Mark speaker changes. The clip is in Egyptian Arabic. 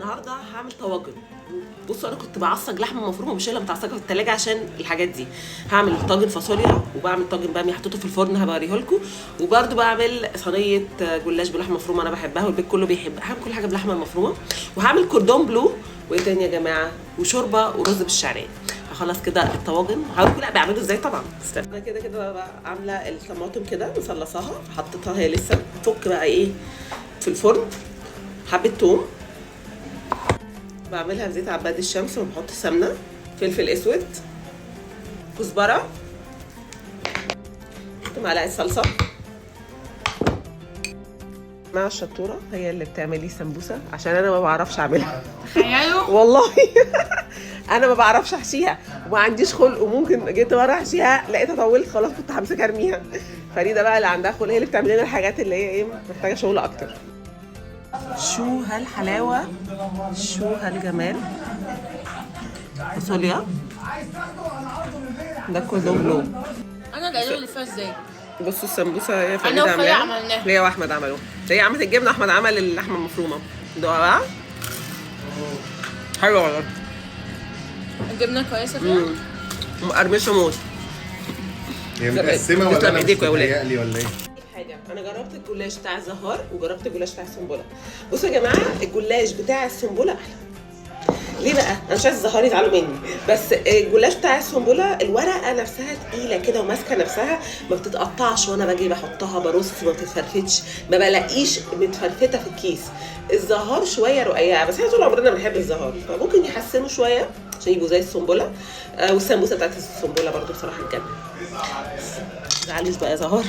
Speaker 1: النهارده هعمل طواجن. بصوا انا كنت بعصج لحمه مفرومه، مش اللي متعصجه في التلاجة عشان الحاجات دي. هعمل طاجن فاصوليا، وبعمل طاجن باميه حطيته في الفرن هبوريه لكم، وبرده بعمل صينية جلاش بلحمه مفرومه انا بحبها والبيت كله بيحبها. هعمل كل حاجة بلحمه مفرومه، وهعمل كوردون بلو، وايه تاني يا جماعة، وشوربه ورز بالشعريه. هخلص كده الطواجن هقول لا بعمله ازاي طبعا. استنى انا كده كده بقى عامله الطماطم كده مصلصاها، حطيتها هي لسه تفك بقى ايه في الفرن. حبه توم بعملها بزيت عباد الشمس، وبحط سمنه، فلفل اسود، كزبره، بحط معلقه صلصه. مع الشطوره هي اللي بتعملي سمبوسة عشان انا ما بعرفش اعملها.
Speaker 2: تخيلوا
Speaker 1: والله انا ما بعرفش احشيها وما عنديش خلق، وممكن جيت مرة احشيها لقيتها طولت خلاص كنت همسكها ارميها. فريدة بقى اللي عندها خلق هي اللي بتعمل لنا الحاجات اللي هي ايه محتاجه شغل اكتر. شو هالحلاوه، شو هالجمال. فاصوليا ده كوردون بلو.
Speaker 2: انا اللي قالوا لي فيها ازاي.
Speaker 1: بصوا السمبوسه هي فريدة
Speaker 2: أنا وفريدة
Speaker 1: عاملاها،
Speaker 2: عملناها.
Speaker 1: هي واحمد عملوها. هي عملت الجبنة، احمد عمل اللحمة المفرومه. دوقها بقى، حلوة والله.
Speaker 2: الجبنة كويسة فيها.
Speaker 1: مقرمشه موت.
Speaker 3: هي متقسمه ولا
Speaker 1: تسلم
Speaker 3: انا مش
Speaker 1: ايديكوا يا ولاد.
Speaker 3: متهيألي ولا ايه؟
Speaker 1: حاجة انا جربت الجلاش بتاع الزهار وجربت الجلاش بتاع السنبله. بصوا يا جماعة الجلاش بتاع السنبله احلى. ليه بقى؟ انا مش عايزه الزهار يزعلوا مني، بس الجلاش بتاع السنبله الورقة نفسها تقيلة كده وماسكه نفسها، ما بتتقطعش، وانا باجي بحطها برص ما بتتفرفتش، ما بلاقيش متفرفته في الكيس. الزهار شوية رقيقه، بس احنا طول عمرنا بنحب الزهار، فممكن يحسنوا شوية عشان يبقوا زي السنبله. والسمبوسه بتاعت السنبله برضو بصراحة الجنة. ما تزعلوش بقى يا زهار.